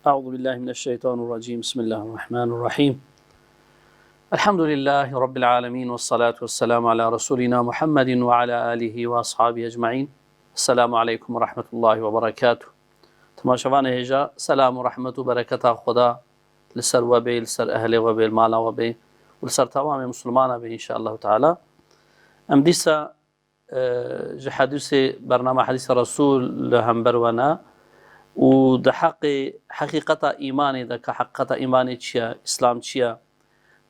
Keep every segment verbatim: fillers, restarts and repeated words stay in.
أعوذ بالله من الشيطان الرجيم. بسم الله الرحمن الرحيم. الحمد لله رب العالمين، والصلاة والسلام على رسولنا محمد وعلى آله وأصحابه أجمعين. السلام عليكم ورحمة الله وبركاته. Temaşevanê hêja, selam û rehmet û bereketa Xweda li ser we bê, li ser ehlê we bê, li mala we bê û li ser tewamê Misilmana bê, înşeallahu teala. Em dîsa e, ji hedîsê, bernama Hedîsa Resûl li hember we ne û di heqê heqîqeta îmanê de, ka heqîqeta îmanê çi ye, Îslam çi ye?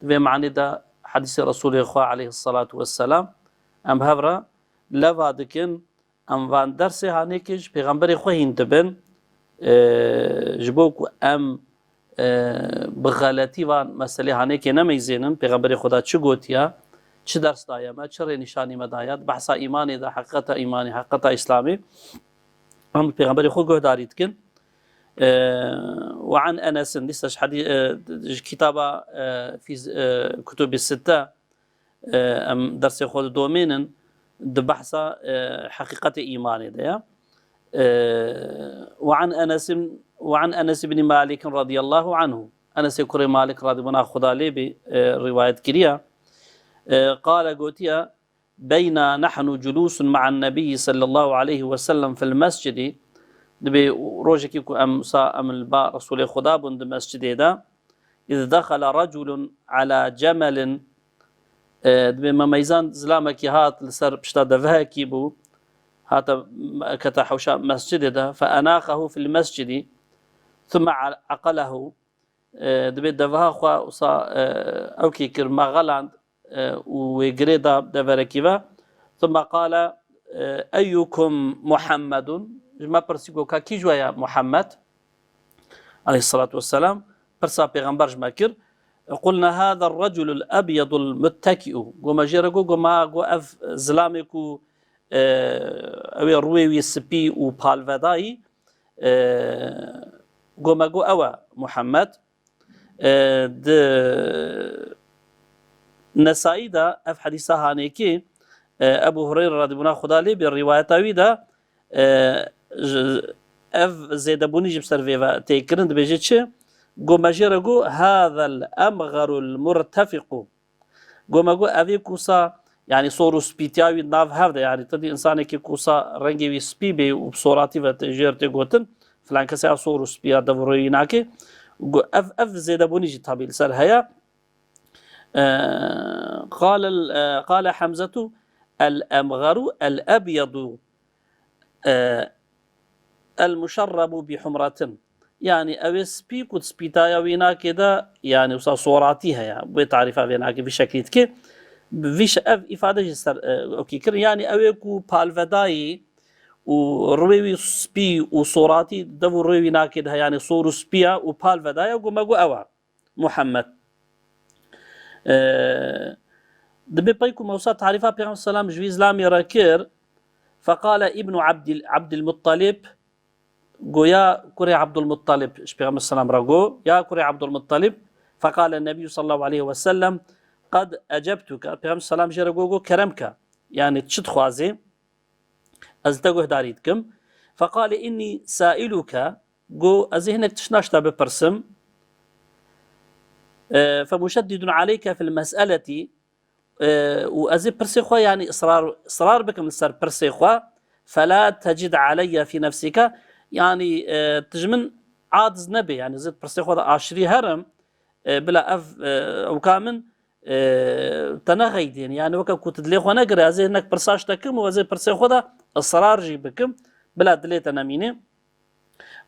Di vê manê de hedîsê Resûlê Xwe aleyhisselatu vesselam em bi hev re leva dikin, em van dersê hanêkê ji Pêxemberê Xwe hîn dibin, e, ji bo ku em e, bi xeletî van meselê hanêkê nemeyzênin, Pêxemberê Xweda çi gotiye, çi ders daye me, çi rênîşanî me daye, di behsa îmanê de, heqîqeta îmanê, heqîqeta Îslamê, em bi Pêxemberê Xwe guhdarî dikin. E, Ve an Enesin, dîsa ji hedî-, e, ji kitaba, e, fîz-, e, Kutubî Sitte, e, em dersê xwe didomênin, di behsa, e, heqîqetê îmanê de ye. E, Ve an Enes, ve an Enes ibn Malik radiyallahu anhu. Enesê kurê Malik radîbûna Xuda lê bê, e, rîwayet kiriye. E, qale gotiye, "Beyna nahnu culusun ma'an nebiyyi sallallahu aleyhi ve sellem fil mescidi." Dibê rojekî ku em sa em li ba Resûlê Xuda bûn di mescidê de. "Iz dexele reculun ala cemelin." E, dibê me meyzand zilamekî hat li ser pişta devehekî bû. Hate, kete hewşa mescidê de. "Fe enaxehu fil mescidi. Thumme a-, aqelehu." E, dibê deveha xwe wisa, e, ewkê kir, me xeland, e, û wê girê da deverekî ve. Thumme qale, e, "Eyyukum Muhammedun?" Ji me pirsî got, "Ka kî ji we ye Muhammed?" Aleyhissalatu vesselam pirsa pêxember ji me kir. Qulna, "Hâzâ reculul ebyadul muttekî'u." Go me jê re got, go me got, "Ev zilamê ku, e, ew ê rûyê wî spî û palvedayî." E, go me got, "Ew e Muhammed." E, di Nesayî de ev hedîsa hanêkî, e, Ebu Hureyre radîbûna Xuda lê bê, rîwayeta wî de, e, ji, ev zêdebûnî jî bi ser vê ve tê kirin, dibêje çi? Go me jê re got, "Hâzel emxerul murtefiqu." Go me got, "Ev ê kusa, yanî sor û spîtiya wî nav hev de, yanî tu dî insanekî kusa rengê wî spî bê û bi soratî ve tê jêr tê gotin, filan kesê ya sor û spî ya dev û rêwî nake." Go, ev, ev zêdebûnî jî tabî li ser heye. E, qale, e, qale Hemzetu, "El emxeru el ebyadu, e, el muşerrebu bi humratin." Yanî ew ê spî ku spîtaya wî nake de, yanî wisa soratî heye. Wê tarîfa vê nake, vî şeklî dike. Vî şe-, ev îfade jî ser, e, okî kirin. Yanî ew ê ku palvedayî û rûyê wî spî û soratî dev û rûyê wî nake de, yanî sor û spî ye û palvedayî ye, go me got ew e. Muhammed. E, dibê pey ku me wisa tarîfa Pêxember selam ji wî zilamê re kir, feqale Îbnu Abdil, Abdilmuttalib, goya kurê Abdulmuttalib ji Pêxember selam re got, ya kurê Abdulmuttalib, feqale Nebiyyu sallallahu aleyhi ve sellem, "Qed ecebtuke." Pêxember selam jê re got, got, "Kerem ke." Yanî çi dixwazê? Ez li te guhdarî dikim. Feqale, "Innî sailuke." Got, "Ez ê hinek tiştna ji te bipirsim." E, "Femuşeddidun aleyke fil mes'eleti." E, û ez ê pirsê xwe, yanî israr, israr bikim li ser pirsê xwe. "Fela tecid aleyye fî nefsike." Yanî, e, tu ji min aciz nebe, yanî ez ê pirsê xwe de aşirî herim. E, bila ev, e, ewka min, e, te nexeydîn. Yanî weke ku tu dilê xwe negire, ez ê hinek pirsa ji te kim û ez ê pirsê xwe de israr jî bikim. Bila dilê te nemîne.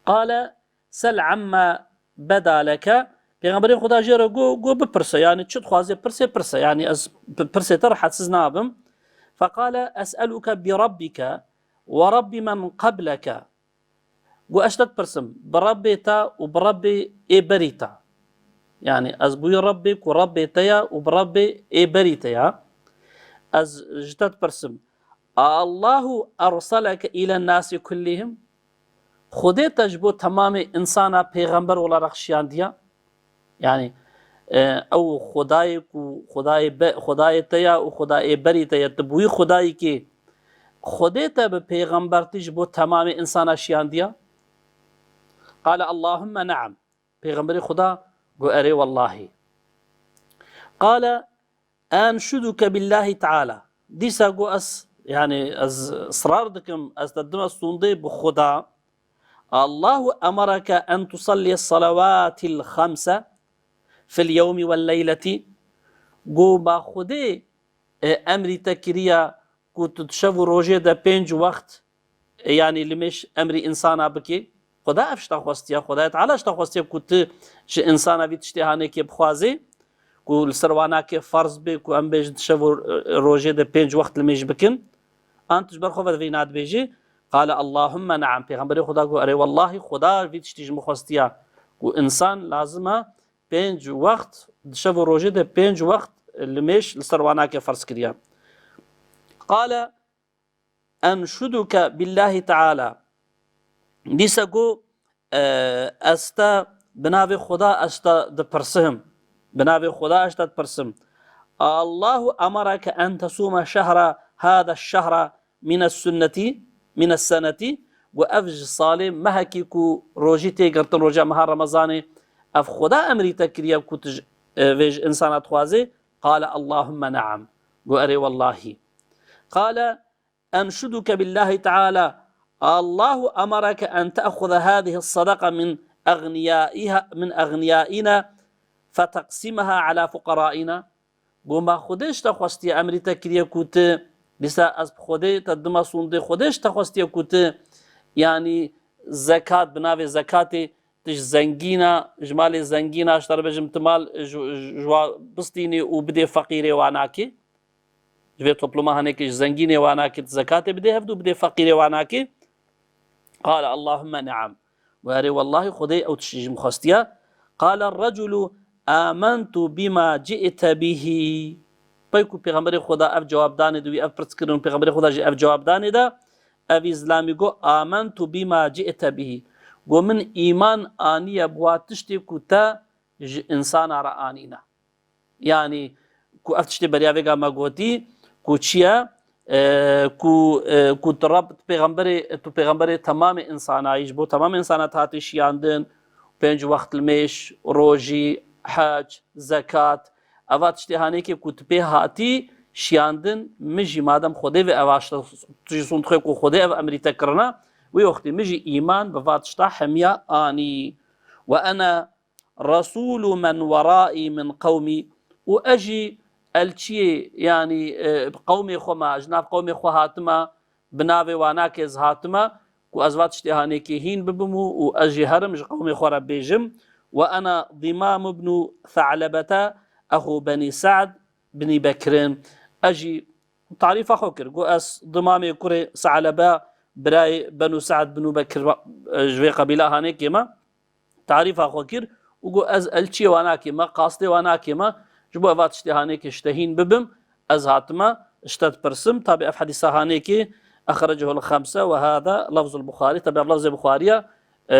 Qale, "Sel amma beda leke." Pêxemberê Xuda jê re got, got, "Bipirse, yanî çi dixwazê pirsê, pirse. Yanî ez p-, pirsê te rehetsiz nabim." Feqale, "Es'eluke bi Rabbike ve Rabbi men qableke." Got, "Ez te dipirsim, bi Rebbê te û bi Rebbê ê berî te." Yanî ez bûyî Rebbê ku Rebbê te ye û bi Rebbê ê berî te ye. Ez ji te dipirsim, "A Allahu erseleke îlen nasi kullihim?" Xwedê te ji bo temamê insana pêxember olarak şiyandiya? Yanî, e, ew Xwedayê ku Xwedayê be-, Xwedayê te ya û Xwedayê berî te ye, tu bûyî Xwedayîkê, Xwedê te bi pêxembertî ji bo temamê insana şiyandiya? Qale Allahümme naam. Pêxemberê Xuda got, erê wellahî. Qale, "Enşuduke billahi teala." Dîsa got, ez, yani, ez israr dikim, ez te dime sûndê bi Xuda. "Allahu emareke en tusalli salawatil xamse fil yewmi vel leyleti." Got, "Ma Xudê, e, emrî te kiriya ku tu di şev û rojê de pênc wext, e, yanî limêj emrî însana bikî?" Xuda ev ji te xwestiya, Xudayê Teala ji te xwestiya ku tu ji însana vî tiştê hanêkê bixwazî, ku li ser wan nake ferz bê, ku em bêjin di şev û, e, rojê de pênc wext limêj bikin. An tu ji ber xwe ve vê nadibêjî? Qale Allahümme naam. Pêxemberê Xuda got, erê wellahî Xuda vî tiştî ji min xwestiya, ku însan lazim e pênc wext di şev û rojê de pênc wext limêj li ser wan nake ferz kiriya. Qale, "Enşuduke billahi teala." Dîsa got, e, ez te bi navê Xuda ez te dipirsim. Bi navê Xuda ez te dipirsim. "Allahu emareke en tesûme şehra hâde şehra mine sünneti, mine seneti." Got, ev ji salê mehekî ku rojî tê girtin, roja meha Remezanê, ev Xuda emrî te kiriye ku tu ji, e, vê ji însana dixwazê? Qale Allahümme naam. Got, erê wellahî. Qale, "Enşuduke billahi teala, Allahu emareke en te'xuze hâzihi sadaka min egniyaiha, min egniyâina feteqsimeha ala fuqaraîna." Got, ma Xwedê ji te xwestiye, emrî te kiriye ku tu, dîsa ez bi Xwedê te dime sûndê, Xwedê ji te xwestiye ku tu, yanî zekat, bi navê zekatê, tu ji zengîna, ji malê zengîna, ji te re bêjim, tu mal ji, ji, ji wa bistînî û bidê feqîrê wa nakê. Ji vê topluma hanêkê ji zengînê wa nakê, tu zekatê bidê hevdû bidê feqîrê wa nakê. Qale Allahümme naam. Got, erê wellahî Xwedê ew tiştî ji min xwestiya. Qale reculu amentu bima ci'te bihi. Pey ku Pêxemberê Xweda ev cewab danê di wî, ev pirs kirin û Pêxemberê Xweda jî ev cewab danê de, ev î zilamî got, amentu bima ci'te bihi. Got, min îman aniye bi wa tiştê ku te ji însana re anîne. Yanî ku ev tiştê beriya vêga me gotî, ku çi ye? E, ku, e, ku tu Reb, tu pêxemberê, tu pêxemberê temamê însanayî, ji bo temamê însana tu hatî şiyandin, pênc wext limêj, rojî, hec, zekat, eva tiştê hanêkê ku tu pê hatî şiyandin, min jî madem Xwedê vê eva tişta, tu jî sûnd dixwê ku Xwedê ev emrî te kirina, wê wextî min jî îman bi va tişta hemiya anî. Ve ene Resûlu men weraî min qewmî. Û ez jî elçiyê, yanî, e, qewmê xwe me, ji nav qewmê xwe hatime, bi navê wanakê ez hatime, ku ez va tiştê hanêkê hîn bibim û, û ez jî herim ji qewmê xwe re bêjim. Ve ena Dimam ibnu Tha'lebete exû Benî Sa'd binî Bekrin. Ez jî tarîfa xwe kir. Got, ez Dimamê kurê Se'lebe, birayê Benû Se'd Binû Bekir, e, ji vê qebîla hanêkê me. Tarîfa xwe kir û got, ez elçiyê wanakê me, qastê wanakê me, ji bo eva tiştê hanêkê ji te hîn bibim, ez hatime, ji te dipirsim. Tabi ev hedîsa hanêkê, exrecehul xemse ve hada lafzul Buxarî. Tabi ev lafzê Buxarî ye, e,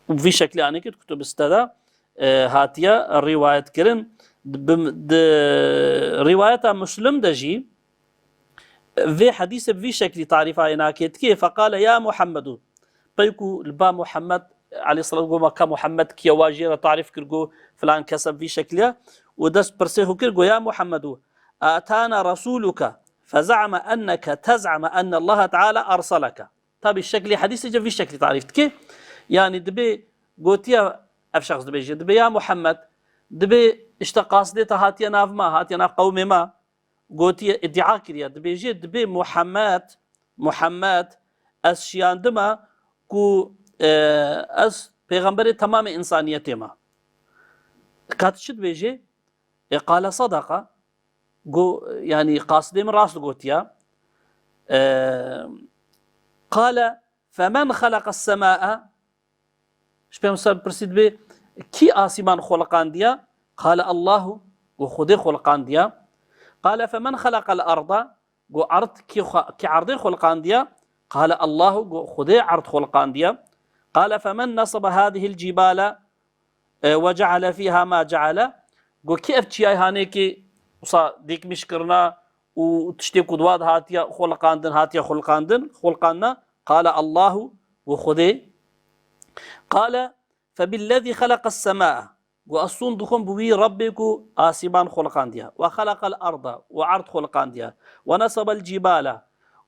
û vî şeklê hanêkê di kutub site de, e, hatiye rîwayet kirin. Di, bi, di rîwayeta Muslim de jî vê hedîsê bi vî şeklî tarîfa yê nakê dikê, feqale ya Muhammedu. Pey ku li ba Muhammed aleyhisselam got, ma ka Muhammed kiye, wa jê re tarîf kir, got, filan kes e, bi vî şeklî ye. Û dest pirsê xwe kir, got, ya Muhammedu, atana resuluke feza'me enneke tez'me enne Allaha Teala erseleke. Tabi şeklê hedîsê ce vî şeklî tarîf dike. Yanî dibê gotiye, ev şexs dibêje, dibê ya Muhammed, dibê işte qasdê te hatiye nav me, hatiye nav qewmê me, gotiye, îdia kiriye, dibêje, dibê Muhammed, Muhammed, ez şiyandime ku, e, ez pêxemberê temamê însaniyetê me. Ka tu çi dibêjê? E, qale sadaka. Go, yanî qasdê min rast gotiya. E, qale femen xeleqes sema'e. Ji pêxember pirsî dibê, kî asîman xweliqandiya? Qale Allahu. Go, Xwedê xweliqandiya. Qale femen xeleqel arda. Go, erd kî xwe, kî erdê xweliqandiya? Qale Allahu. Go, Xwedê erd xweliqandiya. Qale femen nesebe hadihil cibale, e, ve ceale fîha ma ceale. Go, kî ev çiyayê hanêkê wisa dikmiş kirina û tiştê ku di wa de hatiye xweliqandin, hatiye xweliqandin, xweliqandina? Qale Allahu. Go, Xwedê. Qale, febillezî xeleqes semâe. Got, ez sûnd dixwim bi wî Rebbê ku asîman xulqandiye. Ve xeleqel arda, û erd xulqandiye. Ve nesebel cîbale,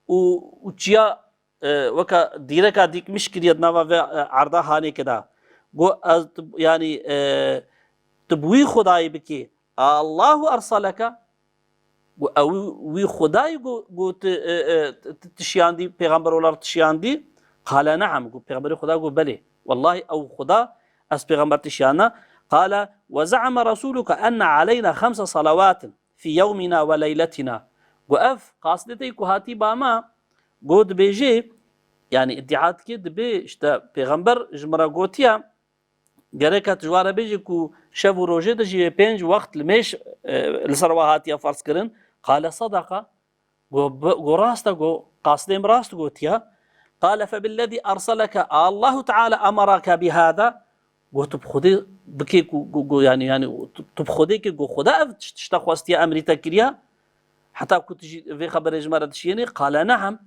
û, û çiya, e, weke dîreka dîkmiş kiriye di nava vê, e, erda hanêkê de. Got, ez, tu, yanî, e, tu bi wî Xwedayî bikî. Allahu ersaleke? Got, ew wî Xwedayî got, got, e, e, t-, t-, tişiyandî, pêxember olar tişiyandî? Qale ne'em, got, pêxemberê Xweda got, belê. Wellahî ew Xweda ez pêxember tişiyana. Qale, ve ze'eme resûluke enne aleyna xemse salawatin fî yewmîna ve leyletina. Got, ev qasdê te ku hatî ba me, got, dibêjê, yanî îddia dike, dibê, işte, pêxember ji min re gotiye, gerek e tu ji wan re bêjî ku şev û rojê de jî wê pênc wext limêj, e, li ser we hatiye ferz kirin. Qale sedeqa. Got, bi-, got, rast e, got, qasdê min rast gotiye. Qale febillezî erseleke Allahu Teala emereke bihâzâ. Got, tu bi Xwedê bikê ku, got, got, yanî, yanî, tu, tu bi Xwedê ke, got, Xweda ev tiş-, tişta xwestiye, emrî te kiriye. Heta ku tu jî vê xeberê ji me re dişiyênî, qale ne'em.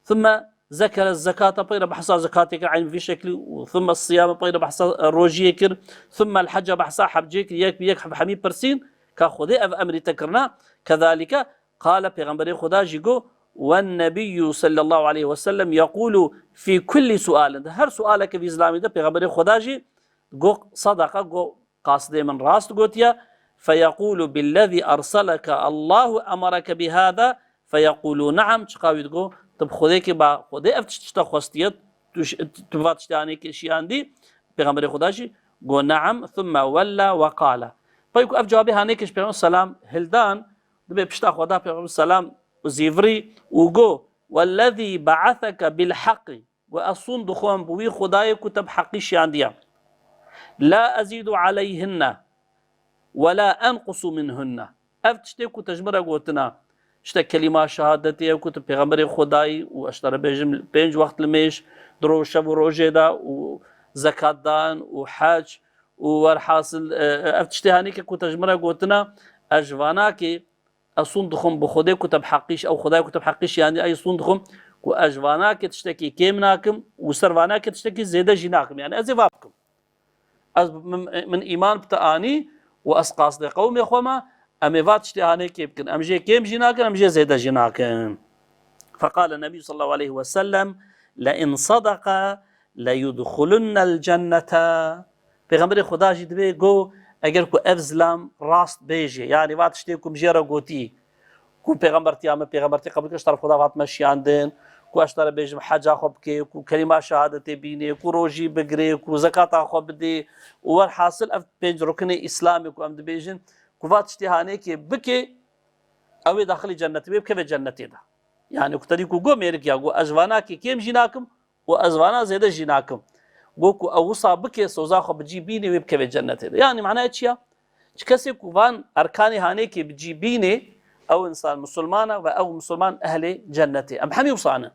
Thumme zekere zekata, pey re behsa zekatê kir, eyn vî şeklî, û thumme siyame, pey re behsa, e, rojiyê kir, thumme el hecce, behsa hecê kir, yek bi yek hemî pirsîn, ka Xwedê ev emrî te kirina, kezalike, qale, pêxemberê Xweda jî got, wen nebiyyû sallallahu aleyhi ve sellem yeqûlû fî kullî sualin. Di her sualeke vî zilamî de pêxemberê Xweda jî got, sedeqa, got, qasdê min rast gotiye. Feyeqûlu billezî erseleke Allahu emereke bihâzâ, feyeqûlu ne'em. Çiqa wî digo, tu bi Xwedê ke ba Xwedê ev tişt-, tişta xwestiye, tu ş-, tu va tiştê hanê ke şiyandî, pêxemberê Xweda jî go ne'em, thumme wella ve qale. Pey ku ev cewabê hanê ke ji pêxember selam hildan, dibê pişta Xweda pêxember selam zîvirî û go, wellezî be'eseke bil heqî. Got, ez sûnd dixwim bi wî Xwedayê ku te bi heqî şiyandiye. La ezîdu aleyhinne ve la enqusu minhunne. Ev tiştê ku te ji min re gotina, işte kelîma şehadetê ye ku tu pêxemberê Xwedayî û ez ji te re bêjim pênc wext limêj di roj, şev û rojê de û zekat dan û hec û werhasil, e, e, ev tiştê hanê ke ku te ji min re gotina, ez ji vana ke ez sûnd dixwim bi Xwedê ku te bi heqî ş-, ew Xwedayê ku te bi heqî şiyandiye, ez sûnd dixwim ku ez ji vana ke tiştekî kêm nakim û ser vana ke tiştekî zêde jî nakim. Yanî ez ê va bikim. Ez min, min îman bi te anî û ez qasdê qewmê xwe me, em ê va tiştê hanê kê bikin. Em jê kêm jî nakin, em jê zêde jî nakin. Feqale Nebî sallallahu aleyhi ve sellem, le in sadaka le yudxulunnel cennete. Pêxemberê Xweda jî dibê go, eger ku ev zilam rast bêje, yanî va tiştê ku min jê re gotî, ku pêxembertiya min, pêxembertî qebûl kir, ji teref Xweda hatime şiyandin, ku ez ji te re bêjim heca xwe bikê, ku kelîma şehadetê bînê, ku rojî bigirê, ku zekata xwe bidê û werhasil ev pênc ruknê Îslamê ku em dibêjin, ku va tiştê hanê kê bikê, ew ê daxilî cennetê bê, bikeve cennetê de. Yanî ku te dî ku go mêrik ya, go ez ji vana kê kêm jî nakim, û ez vana zêde jî nakim. Go ku ew wisa bike, soza xwe bi cî bînê, wê bikeve cennetê de. Yanî manaya çi ya? Çi kesê ku van erkanê hanê kê bi cî bînê, ew însan misilman e ve ew misilman ehlê cennetê. Em hemî wisa ne.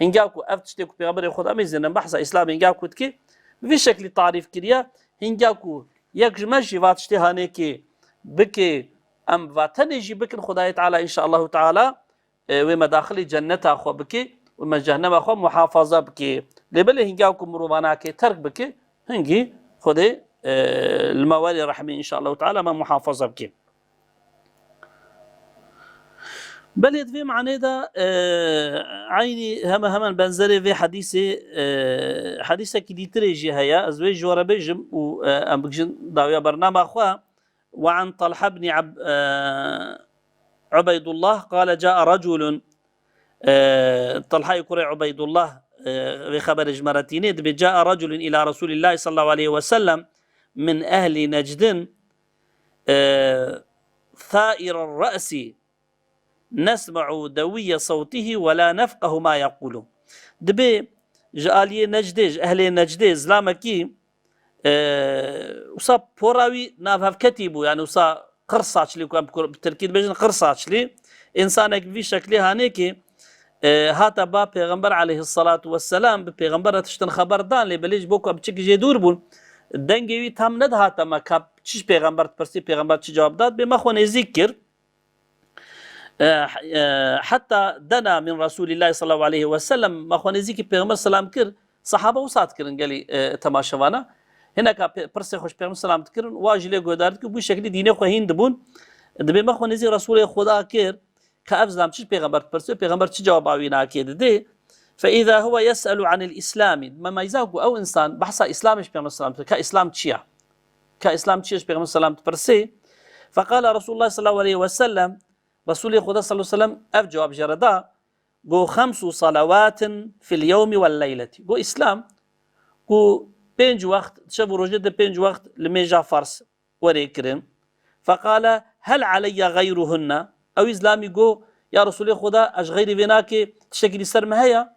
Hingya ku ev tiştê ku Pêxemberê Xweda, em ê zênin behsa Îslamê, hingya ku dike, bi vî şeklî tarîf kiriye, hingya ku yek ji me jî va tiştê hanê kê bike, em va tenê jî bikin, Xwedayê Teala, înşaallahu Teala, e, wê me daxilî cenneta xwe bike û me cehennema xwe muhafaza bike. Lê belê hingya ku mirov vana kê terk bike, hingî Xwedê, e, li me welê rehmê, înşallahu teala, me muhafaza bike. Belê di vê manê de, e, eynî heme hemen benzerê vê hedîsê, e, hedîsekî dîtirê jî heye. Ez wê ji we re bêjim û, e, em bigihîjin dawiya bernama xwe. وعن طلحة بن عب-، آه، عبيد الله قال: جاء رجل، آه، Talhayê kurê Ubeydullah, e, vê xeberê ji me re tînê, dibê: جاء رجل إلى رسول الله صلى الله عليه وسلم من أهل نجد، آه، ثائر الرأس، نسمع دوي صوته ولا نفقه ما يقول. Dibê ji aliyê Necdê, ji ehlê Necdê zilamekî, e, wisa pora wî navhevketî bû, yani wisa qir saçlî, ku em kur-, bi tirkî dibêjin qir saçlî. Însanek bi vî şeklê hanê ki, e, hate ba Pêxember aleyhissalatu vesselam, bi Pêxember re tiştin xeber dan, lê belê ji bo ku em biçik jê dûr bûn, dengê wî tam nedihate me ka çi ji Pêxember dipirsî, Pêxember çi cewab dat, bê me xwe nêzîk kir. E, e, heta dena min Resulîllahi sallallahu aleyhi ve sellem, me xwe nêzîkî Pêxember selam kir, Sehaba wisa dikirin gelî, e, temaşevana. Hineka pe-, pirsê xwe ji Pêxember selam dikirin, wa jî lê guhdar dikir, bu şekilî dînê xwe hîn dibûn. Dibê me xwe nêzî Resûlê Xuda kir, ka ev zilam çi ji Pêxember dipirse, Pêxember çi cewaba wî nakê didê. Fe îza huwe yes'elu anil îslamî. Me meyza ku ew însan behsa Îslamê ji Pêxember selam dikir, ka Îslam çi ya? Ka Îslam çi ye ji Pêxember selam dipirsê. Feqala Resulullah sallallahu aleyhi ve sellem, Resûlê Xuda sallallahu aleyhi ve sellem ev cewab jê re da, got, "Xemsu salawatin fil yewmi wel leyleti." Got, Îslam, ku pênc wext, şev û rojê de pênc wext limêja farz werê kirin. Feqale, "Hel aleyye gayruhunne?" Ew î zilamî got, "Ya Resulê Xuda, ez ji xeyrî vê nakê tiştekî dî ser me heye?"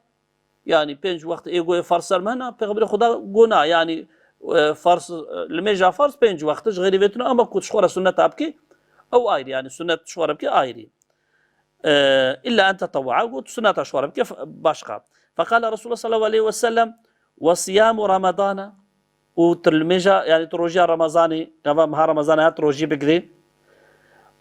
Yani pênc wext ê got ê farz ser me hene, Pêxemberê Xuda got na, yani, e, farz, e, limêja farz pênc wext e, ji xeyrî vê tune, ama ku tu ji xwe re sunneta bikî, ew ayrî, yani sunnet tu ji xwe re bikî ayrî. E, illa en tetewwa, got, sunneta ji xwe re bike, f-, başqa. Feqala Resulullah sallallahu aleyhi ve sellem, "Ve siyamu Ramadana." Û tu limêja, yani tu rojiya Ramazanê, gava meha Ramazanê hat rojî bigirê.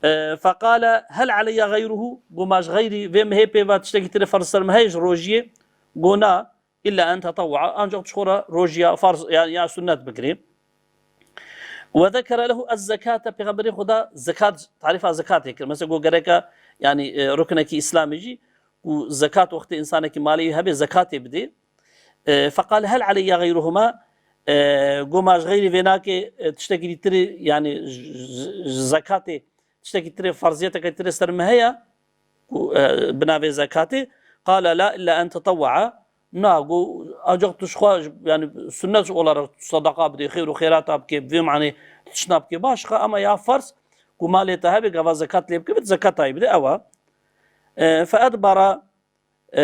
E, feqala, "Hel aleyye gayruhu?" Got, "Ma ji xeyrî vê mehê pê ve tiştekî tirê ferz ser me heye ji rojiyê?" Got, "Na, illa en tetewwa." Ancak tu ji xwe re rojiya farz, yani ya sunnet bigirê. Ve zekere lehu ez zekate, Pêxemberê Xuda zekat, tarîfa zekatê kir. Mesela got gereke, yani, e, ruknekî Îslamê jî, ku zekat wextê însanekî malê wî hebe zekatê bidê. E, feqal hel aleyye gayruhuma, e, got ma ji xeyrî vê nakê, e, tiştekî dî tirê, yani, j-, j-, ji zekatê, tiştekî tirê, ferziyeteke tirê ser me heye? Ku, e, bi navê zekatê, qala la illa en tetewwa. Na, got, ancak tu ji xwe, yani, sunnet olarak sadaka bidê, xêr û xêrata bikê, bi vê manê tiştna bikê, başqa, ama ya farz, ku malê te hebe, gava zekat lê bike, bit zekatayî bide, ewa. E, fe edbara, e,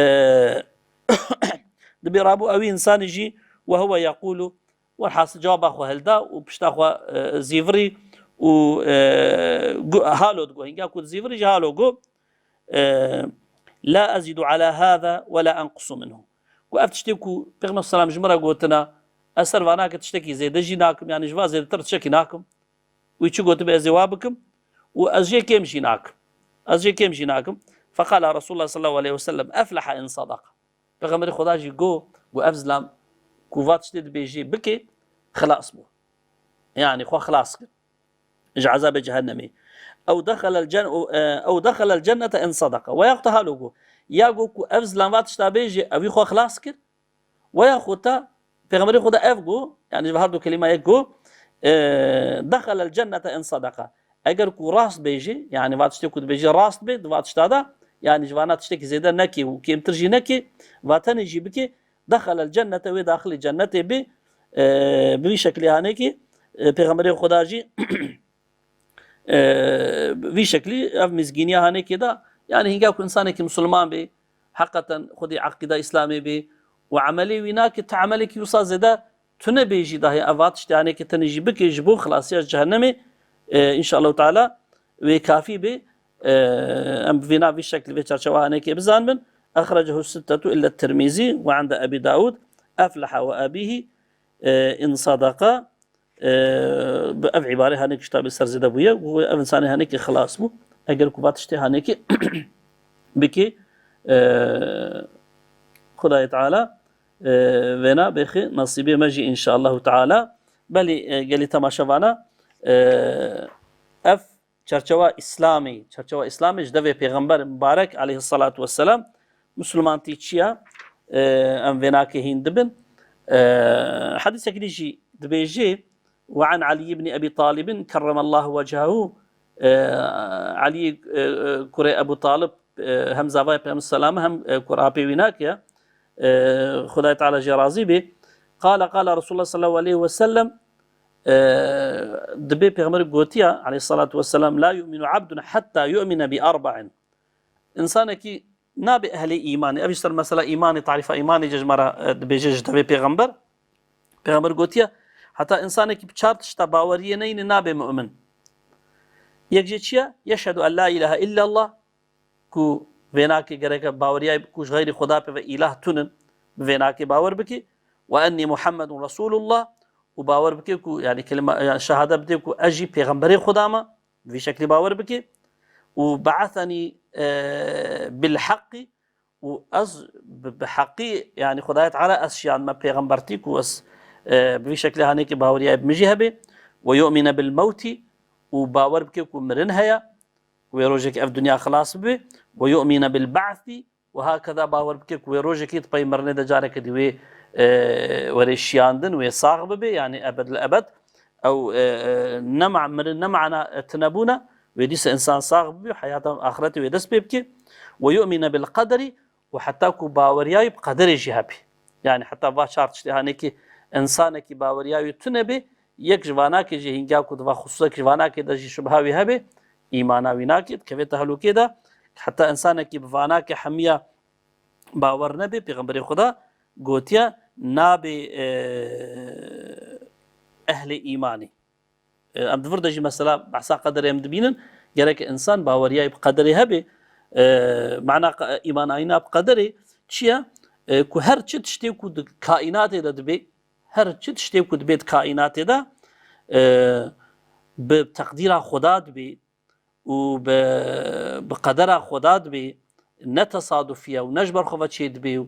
dibê rabû ew însanî jî, we huwe yekulu, welhasil cewaba xwe hilda û pişta xwe, e, zîvirî û, e, gu-, halo digo. Hinga ku zîvirî jî halo got, e, "La ezidu ala hâzâ ve la enqusu minhu." Ku ev tiştê ku Pêxember selam ji min re gotina, ez ser vana ke tiştekî zêde jî nakim, yani ji va zêdetir tiştekî nakim. Wî çi gotibe ez ê wa bikim û ez jê kêm jî nakim. Ez jê kêm jî nakim. Feqala Resulullah sallallahu aleyhi ve sellem, "Efleha in sadaka." Pêxemberê Xuda jî got, got ev zilam ku va tiştê dibêjê bike, xilas bû. Yani xwe xilas kir ji ezabê cehennemê. Ew dexelel cen-, ew, e, ew dexelel cennete in sadaka. Weya xwe te halo got. Ya got ku ev zilam va tişta bêjê, ew wî xwe xilas kir. Weya xwe te, Pêxemberê Xuda ev got, yani ji her du kelîma yek got, e, dexelel cennete in sadaka. Eger ku rast bêjê, yani va tiştê ku dibêjê rast bê, di va tişta de, yani ji vana tiştekî zêde nekê û kêmtir jî nekê, va tenê jî bikê, dexelel cennete, wê daxilî cennetê bê, e, bi vî şeklî hanekê, e, Pêxemberê Xuda jî, e, vî şeklî ev mizgîniya hanekê de, yani hinga ku insanekî misilman bê, heqeten xwedî eqîda Îslamê bê û emelê wî nake, ti emelekî wisa zêde tune bê jî dahê ev va tiştê hanekê tenê jî bike ji bo xilasiya ji cehennemê, e, înşallahu teala wê kafî bê. E, em bi vîna vî şeklî vê çarçewa hanekê bizanibin. Exrecehu sittetu illa Tirmîzî ve inde Ebî Dawud, efleha ve abîhî, e, in sadaka, e, bi ev îbare hanekî ji tabê ser zêde bûye, û ev insanê hanekî xilas bû. Eger ku va tiştê hanekî bikê, e, Xudayê Teala, e, vêna bêxê nasîbê me jî înşallahu teala. Belê, e, gelî temaşevana, e, ev çerçewa Îslamê, çerçewa Îslamê ji devê Pêxember Mibarek aleyhissalatu vesselam, Musulmantî çi ya? E, em vênakê hîn dibin. E, hedîsekî dî jî dibêjê, "Ve an Alî ibn Ebî Talibin kerremallahu wechhehu." E, Elî, e, e, kurê Ebû Talib, e, hem zavayê Peyxember selam hem, e, kur apê wî nake, e, Xudayê Teala jê razî bê. Qala, qala Resulullah sallallahu aleyhi ve sellem, e, dibê Pêxemberî gotiya, aleyhissalatu vesselam, "La yu'minu abdun hatta yu'mine bi arba'in." Însanekî nabe ehlê îmanê. Ev jî ser mesela îmanê, tarîfa îmanê jê ji me re, e, dibêje ji devê Pêxember. Pêxember gotiye, heta însanekî bi çar tişta baweriyê neyne nabe mu'min. Yek jê çi ye? Yeşhedû en la ilahe illallah, ku vênakê gereke baweriya ku ji xeyrî Xuda pê ve îlah tunin, bi vênakê bawer bike. Ve ennî Muhammedun Resulullah, û bawer bike ku, yani kelîma, yani şehade bide ku ez jî pêxemberê Xuda me, bi vî şeklî bawer bike. Û be'esenî, e, bil haqqî, û ez bi, bi heqî, yani Xwedayê Teala ez şiyandime pêxembertî ku ez, e, bi vî şeklê hanekî baweriyayê bi min jî hebe, ve yu'mine bil mewtî, û bawer bike ku mirin heye, wê rojekî ev dinya xilas bibe, ve yu'mine bil ba'sî, û hakeza bawer bike ku wê rojekî di pey mirinê de careke dî wê, e, were şiyandin, wê sax bibe, yani ebed li ebed. Ew, e, e, ne ma-, mirin ne mana, e, tunebûna, wê dîsa insan sax bibe, heyata axiretê wê dest pê bike. Ve yu'mine bil qederî, û heta ku baweriyayî bi qederê jî hebe. Yani heta va çar tiştê hanekî insanekî baweriyayî tune be, yek ji vanakê jî hînga ku di va xusûsekî ji vanakê de jî şubha wî hebe, îmana wî nake, dikeve tehlûkê de. Heta insanekî bi vanakê hemiya bawer nebe, Pêxemberê Xuda gotiye, nabe, e, ehlê îmanê. E, em di vir de jî mesela behsa qederê em dibînin, gerek insan baweriyayê bi qederê hebe, e, mana qa-, îmanayîna bi qederê çi ye? E, ku her çi tiştê ku di kaînatê de dibe, her çi tiştê ku dibe di kaînatê de, e, bi teqdîra Xuda dibe û bi, bi qedera Xuda dibe, ne tesadufî ye û ne ji ber xwe ve çêdibe û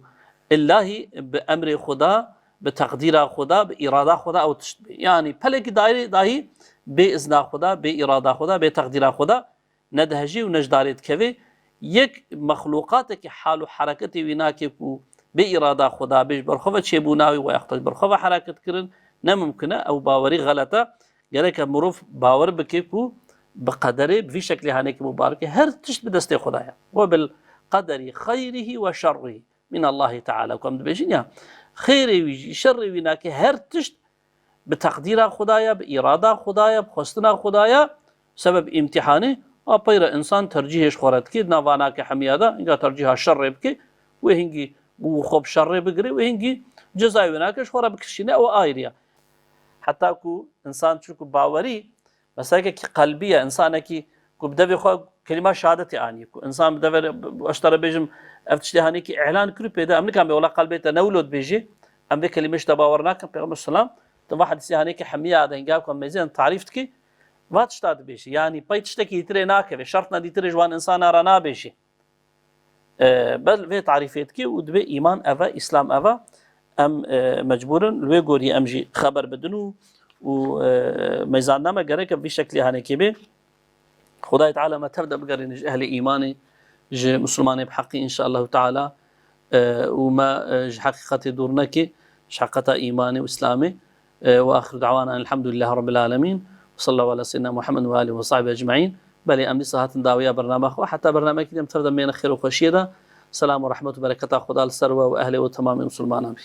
illahî bi emrê Xuda, bi teqdîra Xuda, bi îrada Xuda ew tişt dibe. Yanî pelekî daîrê dahî bê izna Xuda, bê îrada Xuda, bê teqdîra Xuda ne dihejê û ne ji darê dikeve. Yek mexlûqatekî hal û hereketê wî nake ku bê îrada Xuda bê ji ber xwe ve çêbûna wî, we yaxta ji ber xwe ve hereket kirin, ne mimkun e, ew bawerî xelet e. Gereke mirov bawer bike ku bi qederê, bi vî şeklê hanekî mubareke, her tişt bi destê Xuda ye. Ve bil qederî xeyrihî ve şerrihî min Allahî Teala. Ku em dibêjin ya, xêrê wî jî, şerrê wî nake, her tişt bi teqdîra Xuda ye, bi îrada Xuda ye, bi xwestina Xuda ye, sebeb îmtîhanê, a peyre insan tercîhê ji xwe re dike, di nav vanakê hemiya de, hînga tercîha şerrê bike, wê hîngî xwe bi şerrê bigire, wê hîngî cezayê wê nake, ji xwe re bikişîne, ew ayrî ye. Heta ku insan çû ku bawerî, meselekekî qelbî ye, insanekî ku bi devê xwe kelîma şehadetê anî, ku insan bi devê, bi, bi, ez ji te re bêjim, ev tiştê hanekî îlan kir û pê de, em nikan bê wela qelbê te ne wilo dibêjî, em vê kelîmê ji te bawer nakin, Pêxember selam, tu va hedîsê hanekî hemiya de hînga ku em mêzên tarîf dikî, va tişta dibêjî. Yanî pey tiştekî dîtirê nakeve, şertna dîtirê ji wan insana re nabêjî. E, bel vê tarîfê dike û dibe îman ev e, Îslam ev e. Em, e, mecbûr in, li wê gorî em jî xeber bidin û, û, e, meyzandina me gereke vî şeklî hanekê bê. Xwedayê Teala me tev de bigerîne ji ehlê îmanê, ji Mislimanê bi heqî, înşaallahu Teala, e, û me, e, ji heqîqetê dûr neke, ji heqîqeta îmanê û Îslamê. E, ve axiru da'wana elhamdülillahi rabbil alemin. Ve sallallahu ala seyyidina Muhammed ve alihi ve sahbihi ecmaîn. Belê, em dîsa hatin dawiya bername xwe. Heta bernameyekî din em tev de mêne xêr û xweşiyê de. Selam û rehmet û bereketa Xuda li ser we û ehlê û temamê Misilmanan bî.